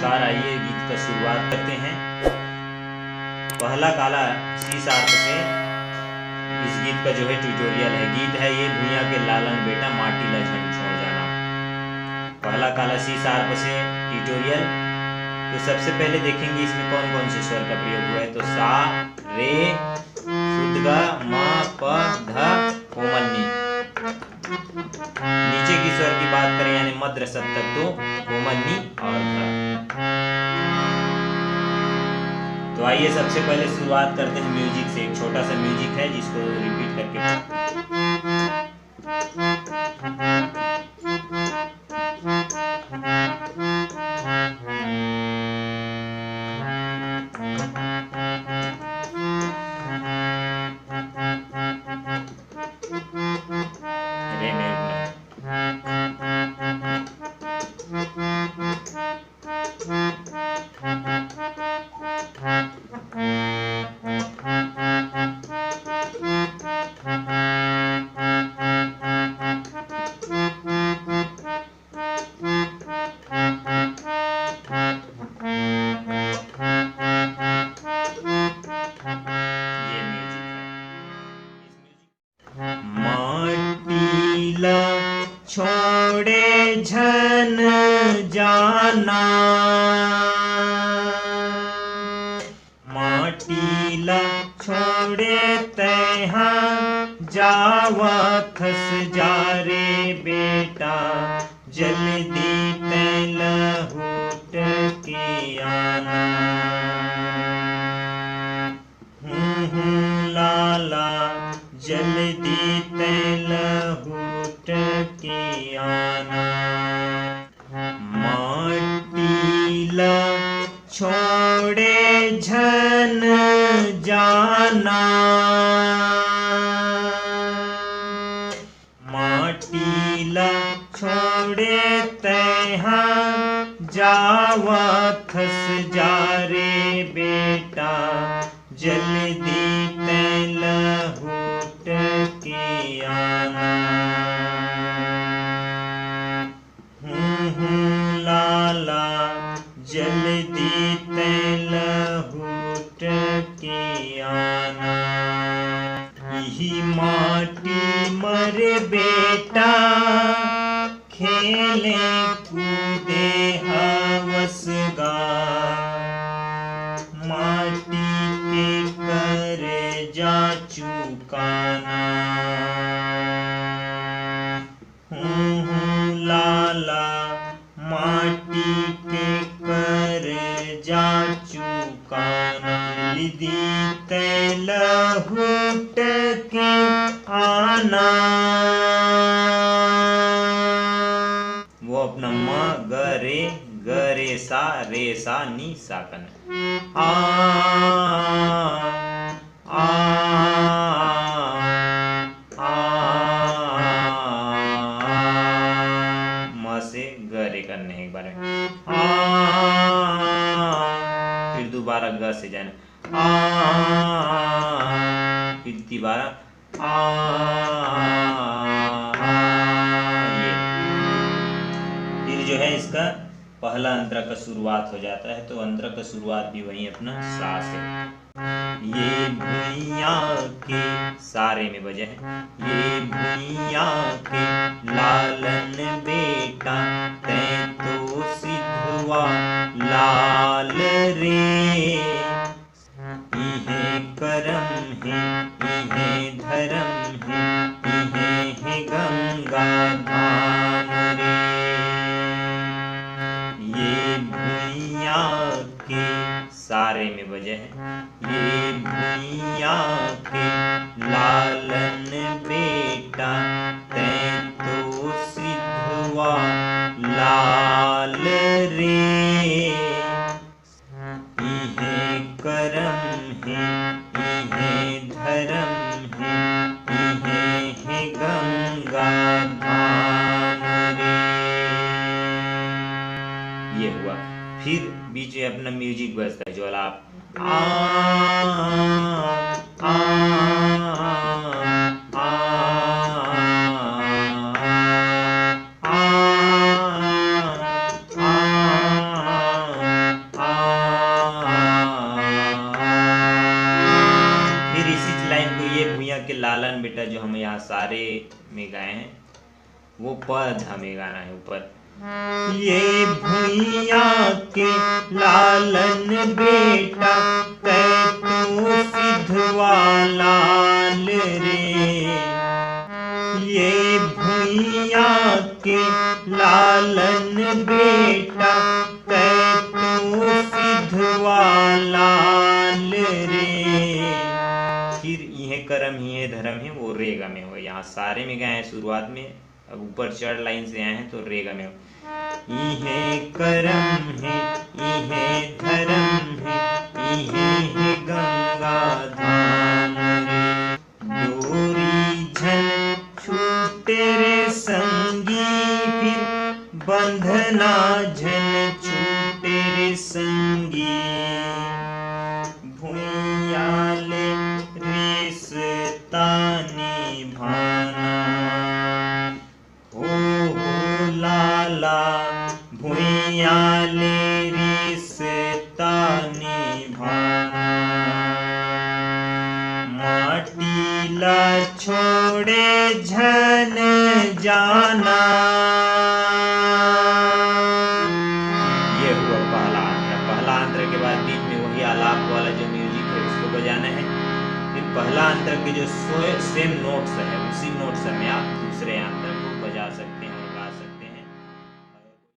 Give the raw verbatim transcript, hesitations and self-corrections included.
नमस्कार, आइए गीत का शुरुआत करते हैं। पहला काला C sharp से इस गीत का जो है ट्यूटोरियल है। गीत है ये भुइयां के लालन बेटा माटी ला झन छोड़ जाना। पहला काला C sharp से ट्यूटोरियल। तो सबसे पहले देखेंगे इसमें कौन कौन से स्वर का प्रयोग हुआ है। तो सा, रे, शुद्ध गा, म, प, ध, कोमल नी। नीचे की स्वर की बात करें यानी मध्य सप्तक तो कोमल नी और ध। तो आइए सबसे पहले शुरुआत करते हैं म्यूजिक से। एक छोटा सा म्यूजिक है जिसको रिपीट करके माटी ला छोड़े झन जाना, माटी ला छोड़े तैहा जावथस जा रे बेटा, जल्दी तैं लहुट के आना। हूँ हूँ लाला जल्दी तैं लहुट के आना। माटी ला छोड़े झन जाना, माटी ला छोड़े तैहा जावथस जा रे बेटा, जल्दी तैं लहुट के आना। हूँ हूँ लाला जल्दी तैं लहुट के आना। इही माटी म रे बेटा खेले कूदे हवस गा, माटी के करजा चुकाना। हूँ हूँ लाला माटी के करजा चुकाना। जल्दी तैं लहुट के आना। वो अपना म ग रे, ग रे सा, रे सा नी सा कने। आ, आ, आ, म से ग रे करने एक बार में। आ, फिर दोबारा ग से जाना। आ, फिर दोबारा आ, आ, ये। फिर जो है इसका पहला अंतरा का शुरुआत हो जाता है, तो अंतरा का शुरुआत भी वही अपना सा से। ये भुइयां के सा रे में बजे है। ये भुइयां के लालन बेटा, तैं तो सिधवा लाल रे। इहे करम हे, इहे धरम हे, इहे हे गंगा धाम रे। ये भुइयां के सा रे में बजे है। ये भुइयां के लालन बेटा, तैं तो सिधवा लाल रे। इहे करम हे, इहे धरम हे, इहे हे गंगा धाम रे। ये हुआ। फिर बीच में अपना म्यूजिक बजता है, जो वाला आप आ, आ, आ, आ, आ, आ, वो पध में गाना है ऊपर। ये भुइया के लालन बेटा, तै तो सिधवा लाल रे। ये भुइया के लालन बेटा, तै तो सिधवा लाल रे। फिर इहे करम इहे धरम हे, वो रे गा में हो। यहाँ सारे में गाए हैं शुरुआत में, अब ऊपर चढ़ लाइन से आए हैं तो रे गा में हो। इहे करम हे, इहे धरम हे, इहे हे गंगा धाम रे। डोरी झन छूटे रे संगी, फिर बंधना झन छूटे रे संगी। भुइया ले रिश्ता निभाना, हो, हो लाला, भुइया ले रिश्ता निभाना। माटी ला छोड़े झन जाना। ये हुआ पहला अंतरा। पहला अंतरा के बाद बीच में वही आलाप वाला जो म्यूजिक है, उसको बजाना है। फिर पहला अंतरा के जो सेम नोट्स है, उसी नोट्स में आप दूसरे अंतरा